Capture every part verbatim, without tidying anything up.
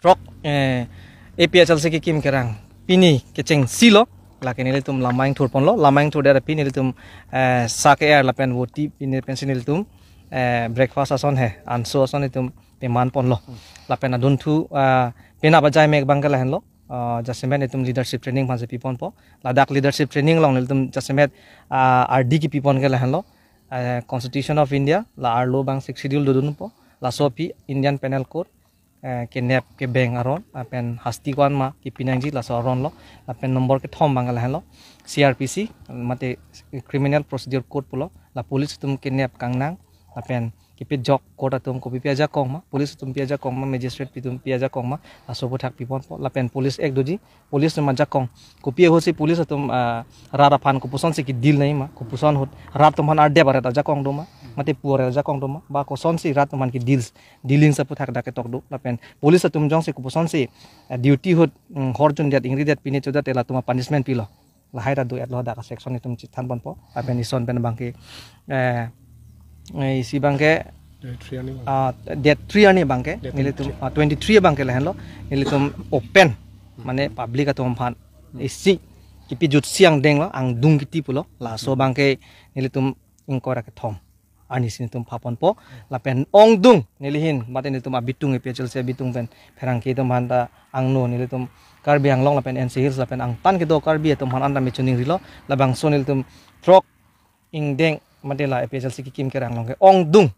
Throk, eh, A P H L C kekim kerang pini kechengsi lo, lake nelitum lama ingthur ponlo, lama ingthur det aphi nelitum, eh, sa ke-er lapen voti pini pensi nelitum, eh, breakfast ason he, anso ason itum peman ponlo. Lapen adunthu, ah, penap ajai mek abangke lahenlo, ah, jasemet itum leadership training aphansi piponpo. Ladak leadership training along nelitum jasemet, ah, ardi kepipon ke lahenlo, eh, Constitution of India, la arlo abang Sixth Schedule dodunpo, laso aphi Indian Penal Code, eh, kenep kebeng aron, lapen hasti ko-an ma kepi nangji laso aron lo, lapen nombor kethom abang lahenlo, C R P C, mate Criminal Procedure Code pulo, la police atum kenep kangnang, lapen kepajok court atum kopi pi ajakong ma, police atum pi ajakong ma, magistrate pi atum pi ajakong ma, laso aphuthak piponpo, lapen Police Act doji, police atum ajakong, kopi ahutsi police atum, ah, rat aphan kopusonsi ke-deal nangji ma, kopuson ahut rat atum aphan ardep aret ajakong do ma, mate pu aret ajakong do ma, ba kosonsi rat atum aphan ke-deal, dealing sa aphuthak dak ketok do, lapen police atum jongsi kopusonsi, eh, duty ahut, mm, hor jundet, ingridet, pine chodet, latum apunishment pilo. Lahai ta do-etlo dak section itum chethan ponpo, lapen ison pen abangke, eh, eh, isi abangke, Date three arni abang. Ah, date three arni abangke, Date nelitum, twenty-three. Ah, twenty-three abangke lahenlo, nelitum open, mane public atum aphan, isi, kepajutsi angdeng lo, angdung kiti pulo, laso abangke nelitum ingkoi ra kethom arnisi nelitum phaponpo, lapen ongdung nelihin, mate nelitum abitung A P H L C abitung pen pherangke atum aphan ta angno nelitum Karbi Anglong lapen N C Hills lapen angtan kedo Karbi atum aphan anta me chuning rilo, labangso nelitum throk ingdeng mate la A P H L C kekim kerang along ke ongdung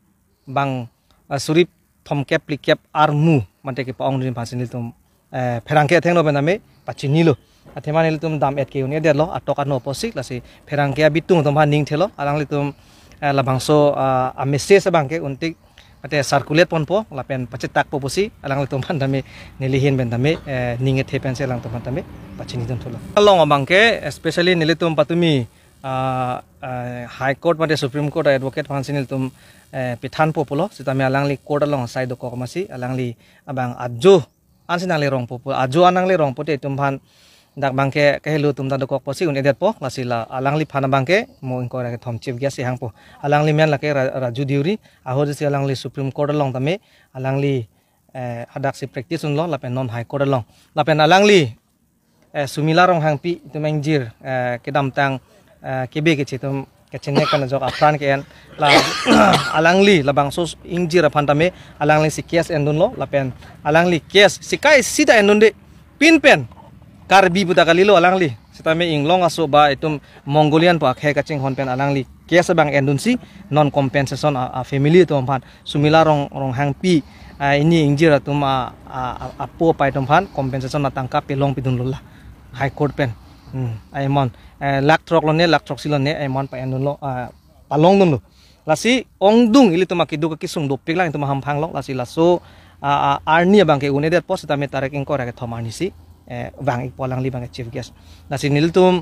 bang, ah, suri thomkep phlikep armu mate kepa-ongdun aphansi nelitum, eh, pherangke athengno pen tame pachinilo. Athema nelitum dam-et ke un-edetlo, atok ano apotsi, lasi pherangke abitung atum aphan ning thelo, alanglitum, eh, labangso, ah, a-message abangke untik mate circulate ponpo, lapen pachetakpo pusi, alanglitum aphan tame nelihin pen tame, eh, ning ethe pensi alangtum aphan tame pachinidun thulo. Along abangke, especially nelitum patumi, ah, ah, High Court mate Supreme Court advocate aphansi nelitum, eh, pithanpo pulo, sitame alangli court along asai dokok amatsi, alangli abang ajo ansi nangle rongpo pu, ajo an nangle rongpo te itum aphan dak abangke kahelo atum ta dokok apotsi un-edetpo, lasi la alangliphan abangke mo ingkoi ra kethom chief guest si hangpo. Alangli men lake Ra-, Raju Deuri, ahutsi alangli Supreme Court along tame, alangli, eh, hadaksi practice unlo, lapen non High Court along. Lapen alangli, eh, Sumila Ronghangpi itum ingjir, eh, kedamtang, eh, kebe keche atum kachenek pen ajok apran ke-en. La alangli labangso ingjir aphan tame alanglisi case endunlo, lapen alangli case sikai sita endunde, pin pen Karbi pu ta kalilo alangli. Sitame inglong aso ba itum Mongolian pu akhei kachinghon pen alangli case abang endunsi non compensation a, a family atum aphan, Sumila Rong, Ronghangpi, ah, ini ingjir atum a, a, a, apo apai atum aphan compensation atangka pelong pidunlo la High Court pen. Hmm, a-amount, eh, lakh throk lone, lakh throksi lone a-amount pa-endunlo, ah, palongdunlo. Lasi ongdung ilitum akeduk akesung dopik lang itum ahamphang lo, lasi laso, ah, ah, arni abangke un-edetpo sitame tarik ingkoi ra kethom arnisi, eh, vang-ikpo alangli abangke chief guest. Lasi nelitum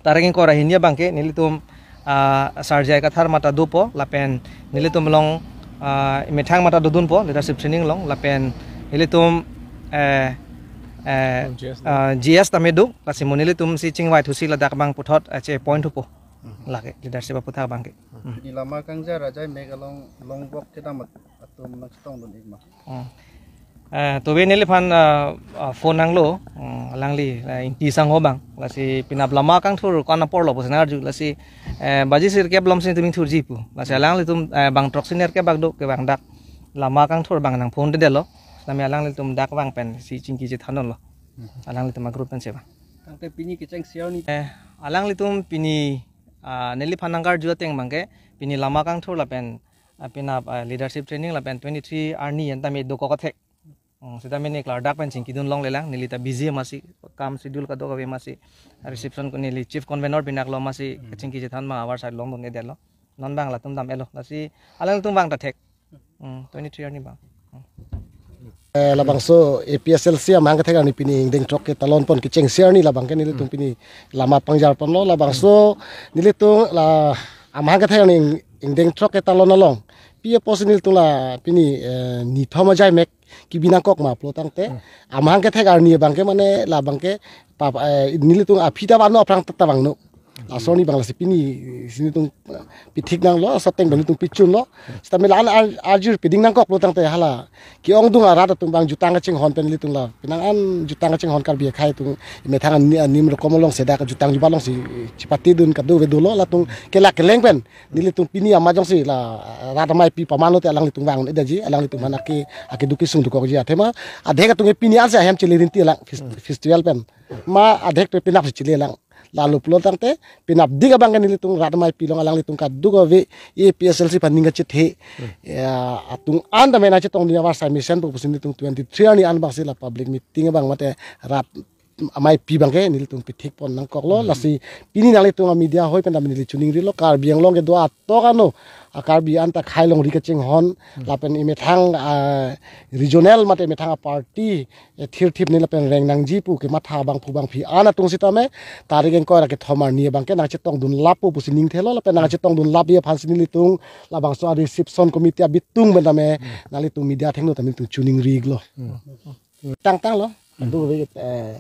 tarik ingkoi ra hini abangke nelitum, ah, Sar J I Kathar mata dopo, lapen nelitum along, ah, methang mata dodunpo, leadership training along, lapen nelitum, eh, eh, G S ah, G S tame do, lasi mo nelitumsi chingvai thusi ladak abang puthot, eh, che-appoint thupo. Mhm. Lake leadership aphuthak abangke. Hmm. Pini lama kangjar ajai mek along longbok kedam at-, atum nangchetongdun-ik ma? Hmm. Eh, tobe neliphan, ah, ah, phone nanglo, hmm, alangli, eh, Ingti Sangho abang. Lasi penap lama kangthur ko-an apor lo pusi nangarju. Lasi, eh, baji sirkep alomsi netum ingthurji pu. Lasi alanglitum, eh, bang throksi nerkep bak do ke bang dak lama kangthur abang nang phone-dedetlo. Nami alanglitum dak abang pensi chingki chethandunlo. Hmm. Alanglitum a-group pensi abang. Tangte pini kechengsi arni. Eh, alanglitum pini, ah, neliphan nangkarju ateng abangke, pini lama kangthur lapen, ah, penap, ah, leadership training lapen twenty-three arni an tame dokok athek. Hmm, sitame ne klardak pen chingkidun longlelang, neli ta busy amatsi, kam schedule kadokave amatsi, reception ko neli chief convener pinak lo amatsi, hmm, kachingki chethan ma avar side longdun-edetlo. Non abang latum dam-etlo, lasi alangtum abang ta thek. Hmm, twenty-three arni abang. Hmm. Eh, labangso A P H L C amahang kethek arni pini ingdeng throk ketalon pon kechengsi arni labangke nelitum, hmm, pini lama pangjar ponlo, labangso nelitum la amahang kethek arni ing-, ingdeng throk ketalon along pi apotsi nelitum la pini, eh, nithom ajai mek kebi nangkok ma pulo tangte, hmm, amahang kethek arni abangke mane labangke pap-, eh, nelitum aphi ta vangno aphrang ta vangno. Laso arni abang lasi pini si nelitum, eh, pithik nanglo, laso ateng abang nelitum pichunlo. Seta mela an ar-, arjur piding nangkoklo tangte hala ke-ongdung arat atum abang jutang kachinghon pen nelitum la penang an jutang kachinghon Karbi akhei atum emethang ani anim rokom along sedak jutang juba alongsi chipatedun kadokave dolo, latum kelak keleng pen nelitum pini amat jongsi la rat ameipi paman lote alanglitum vang-un-edetji, alanglitum aphan ake, akeduk kesung dokokji, athema adhek atum ke pini ansi ahem chele rinti alang fes-, festival pen. Ma adhek pen penap si chele lang. Lalo pulo tangte penapdik abang ke nelitum rat ameipi along alanglitum kadokave A P H L C aphan ning kachethe, ya, atum an tame nangchetongdun avarsai mesenpo pusi nelitum twenty-three arni an abangsi la public meeting abang mate rat ameipi abang ke nelitum pithikpon nangkoklo. Lasi pini nanglitum a-media hoi pen tame neli choningrilo, Karbi Anglong kedo atok ano a-Karbi anta khei longri kachinghon lapen emethang, ah, regional mate emethang a-party, eh, thirthip ni lapen reng nangji pu kematha abangphu bangphi an atum sitame tarik ingkoi ra kethom arni abang ke nangchetongdun lappo pusi ningthelo, lapen nangchetongdun lapji aphansi nelitum labangso a-reception committee abitung pen tame nanglitum media athengno tame nelitum choningrilo. Tangtanglo. Adu, eh,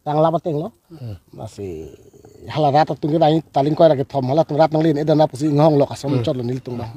tang lap atenglo. Lasi hala rat atum ke bang tarik ingkoi ra kethom halatum rat nangli-un-edet nang pusi inghonglo, ason chotlo nelitum abang.